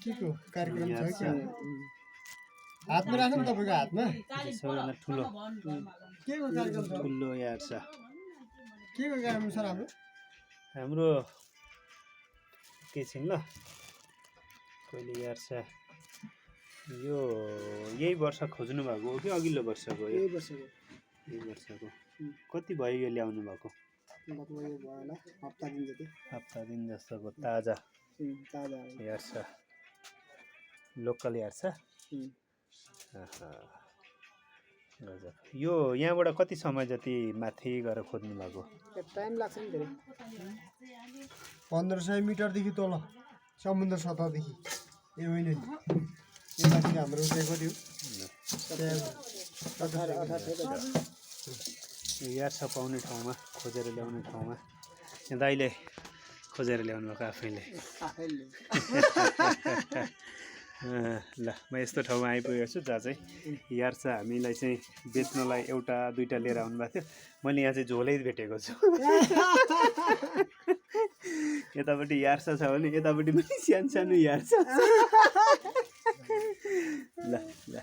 के को कार्यक्रम छ के हातमा राख्नु तपाईको हातमा सबैभन्दा ठुलो के को कार्यक्रम छ ठुलो यार छ के को कार्यक्रम छ हाम्रो के छिन् ल कहिले यार छ यो यही वर्ष खोज्नु भएको हो कि अघिल्लो वर्षको यही वर्षको कति भयो यो ल्याउनु भएको लगभग यो भयो होला हप्ता दिन जस्तोको ताजा यार छ लोकल यार छ गजब यो यहाँबाट कति समय जति माथि गएर खोज्नु भएको टाइम लाग्छ नि धेरै 1500 मिटरदेखि तल समुद्र सतहदेखि ए होइन नि यो माथि हाम्रो उचाइको थियो यार छ पाउने ठाउँमा खोजेर ल्याउने ठाउँमा यहाँ दाइले खोजेर ल्याउनु भएको आफैले ल म यस्तो ठाउँमा आइपुगेको छु जहाँ चाहिँ यार छ हामीलाई चाहिँ बेच्नलाई एउटा दुईटा लिएर आउनुभएको थियो मैले यहाँ चाहिँ झोलै भेटेको छु यतापट्टि यार छ भने यतापट्टि पनि सानो सानो यार छ ल ल